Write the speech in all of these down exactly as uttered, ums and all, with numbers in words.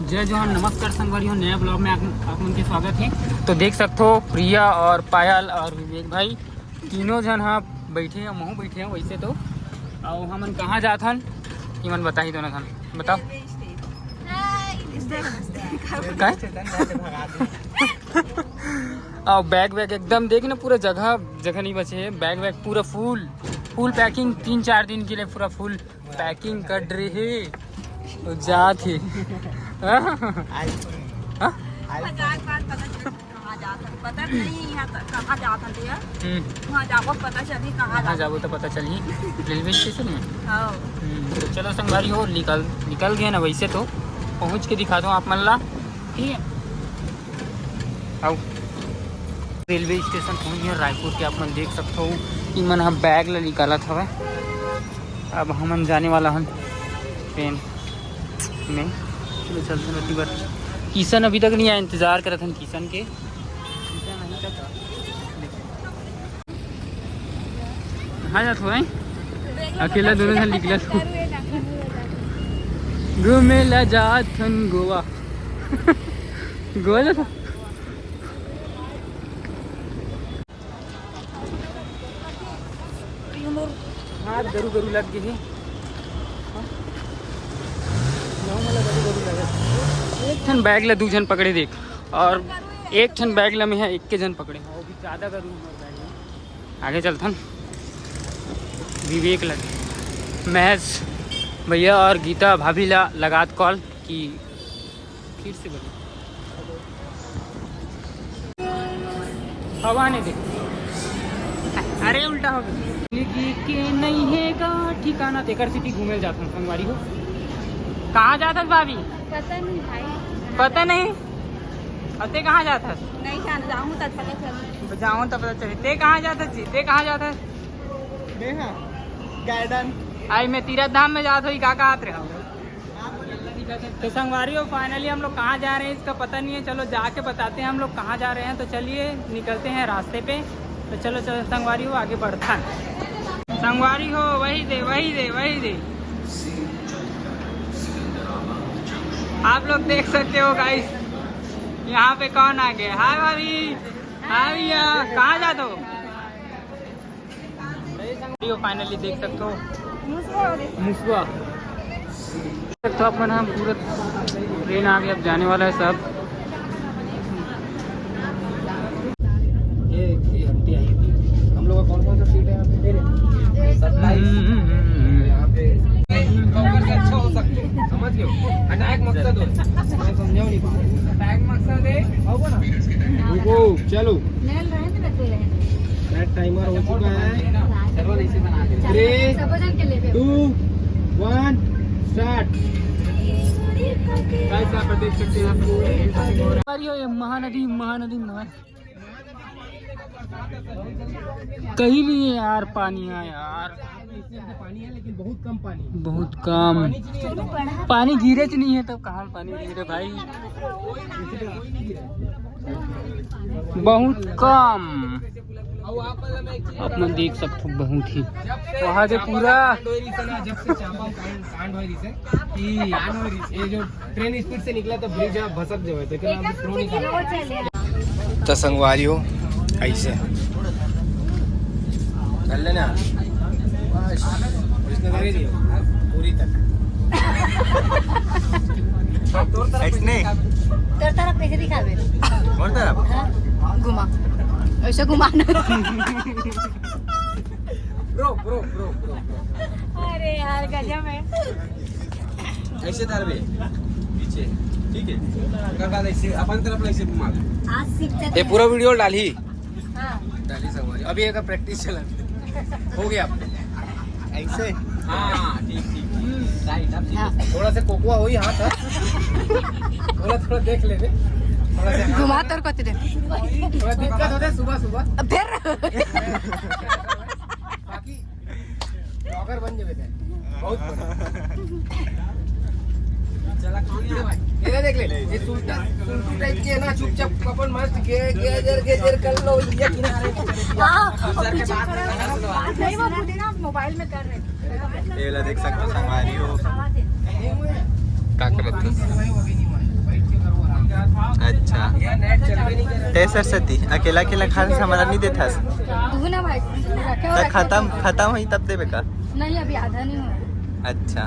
जय जोहार, नमस्कार संगवारी हो, नया ब्लॉग में आप, आप मन के स्वागत है। तो देख सकते हो, प्रिया और पायल और विवेक भाई तीनों झन हा बैठे हैं, महू बैठे हैं वैसे तो। और हमन कहाँ जात हन, इमन बताही दोनों झन, बताओ। Railway station. हाय, स्टेशन। काय? और बैग वैग एकदम देख ना, पूरा जगह जगह नहीं बचे है। बैग वैग पूरा फुल, फुल पैकिंग, तीन चार दिन के लिए पूरा फुल पैकिंग कर रहे है। तो जात है। हाँ? हाँ? मजाक बात, पता चल कहाँ जात हन, पता नहीं यहाँ तक कहाँ जात हन भैया। हम्म। वहाँ जाबो पता चली कहाँ कहाँ जात जाबो हन। तो पता चली। रेलवे स्टेशन में। हाँ। हम्म, तो चलो संगवारी हो, निकल निकल गए ना, वैसे तो पहुँच के दिखा दो आप मन ला। ठीक है, आओ। रेलवे स्टेशन पहुँच गए रायपुर के। आप मन देख सकते हो, इमन ह बैग ला निकालत हवय। अब हमन जाने वाला हन ट्रेन में। चलो चलते हैं, अभी बार किशन अभी तक नहीं आया, इंतजार करत हन किशन के। किशन अभी तक कहाँ जात हो, हैं? अकेला दोनों झन निकलत हो। घूमे ला जात हन गोवा। गोवा जात हो? हाथ गरु गरु लग गए हे। एक ठन बैग ला दू झन पकड़े देख, और एक ठन बैग ला मैं एक के झन पकड़े, वो भी ज्यादा गरु हमर बैग में। आगे चलथन। विवेक लगे, महेश भैया और गीता भाभी ला लगात कॉल कि फिर से बोलो। हवा नहीं दे। अरे उल्टा हो गया। जिंदगी के नहीं है गा ठिकाना, तेकर सिटी घूमे जात हन संगवारी हो। कहाँ जात हस भाभी? पता नहीं भाई। पता नहीं। अब ते कहाँ जात हस? नहीं जान, जाऊँ तब पता चल। जाऊँ तब पता चले। ते कहाँ जात हस जी? ते कहाँ जात हस? मैं हाँ, गार्डन। आई मैं तीरथ धाम में जात होई, का कहत रहे हो? तो संगवारी हो, finally हम लोग कहाँ जा रहे हैं इसका पता नहीं है। चलो जाके बताते हैं हम लोग कहाँ जा रहे हैं। तो चलिए निकलते हैं रास्ते पे। तो चलो चलो संगवारी हो, आगे बढ़ता है। संगवारी हो, वही दे, वही दे, वही दे। आप लोग देख सकते हो गाइस, यहाँ पे कौन आ गए। हाय भाभी। हाय भैया। कहाँ जात हो? फाइनली देख सकते हो मुसवा। देख सकते हो आप मन, हम पूरा ट्रेन आ गया, अब जाने वाला है सब। ये, ये आंटी आई थी। हम लोग का कौन कौन सा सीट है यहाँ पे? सत्ताईस। हम्म, हम्म, हम्म, हम्म। यहाँ पे अच्छा हो सकते, समझ गए? अटैक मकसद हो। मैं समझा नहीं पा रहा। अटैक मकसद है। आओ ना। रुको, चलो। टाइमर हो चुका है। Three, two, one, start. Guys, आप देख सकते हैं, यहाँ पे अरे, ये महानदी, महानदी, महानदी। कहीं नहीं है यार, पानी है यार। पानी है, लेकिन बहुत कम पानी। बहुत कम। पानी गिरे च नहीं है, तब कहाँ पानी गिरे भाई? बहुत कम। आप मन देख सकते हो, बहुत ही वहाँ के पूरा जब से चापा कांड, कांड हो रही से कि ये जो ट्रेन स्पीड से निकला तो ब्रिज यहाँ भसक जावे, तो क्या अभी स्लो नहीं था। तो संगवारी हो, ऐसे कर लेना। बस, इसने कर ही दिया। पूरी तक। ऐसे नहीं। तोर तरफ कैसे दिखावे? और तरफ? हाँ, घुमा। ऐसे घुमाना। Bro, bro, bro, bro. अरे यार, गजब है। ऐसे डालबे पीछे, ठीक है? ओकर बाद ऐसे अपन तरफ ऐसे घुमा दे। आज सीख ये पूरा वीडियो डालही। हाँ। डालही संगवारी। अभी एक प्रैक्टिस चला हो गया। ऐसे। हाँ, ठीक, ठीक, ठीक। राइट, अब ठीक है। हाँ। थोड़ा सा कोकुआ हो ही हाथ है। थोड़ा, थोड़ा देख ले बे। थोड़ा सा घुमा तोर कति दे। थोड़ा दिक्कत होता है सुबह, सुबह। अब फिर। बाकी ब्लॉगर बन जावे थे। बहुत बढ़िया। चला, कौन है भाई? ये देख ले, ये सुल्तान, सुल्तू टाइप के है ना, चुपचाप अपन मस्त गे-, गेजर, गेजर कर लो, ये किनारे। हाँ, दूसर के बात नहीं, वो खुद ही ना मोबाइल में कर रहे थे। ये ला देख सकते हो, संगवारी हो। का करत हस? ए सरस्वती, अकेला अकेला खाए से हमला नहीं देथस। तू ना भाई, रखे हो, त रखे हो। खत्म, खत्म होई तब देबे का? नहीं, अभी आधा नहीं हुआ। अच्छा,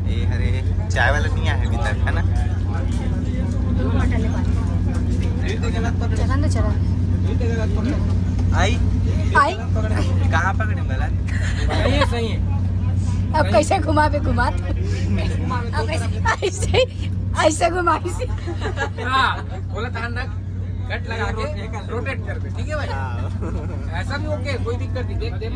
ए हरे, चाय वाला नहीं आया अभी तक, है ना? चला ना, चला। आई, आई। कहाँ पकड़े मला? सही है, सही है। अब कैसे घुमा पे घुमा? अब ऐसे, ऐसे, ऐसे घुमा, ऐसे। हाँ, बोला ध्यान रख, कट लगा के रोटेट कर दे, ठीक है भाई? ऐसा भी ओके, कोई दिक्कत नहीं। देख, देख,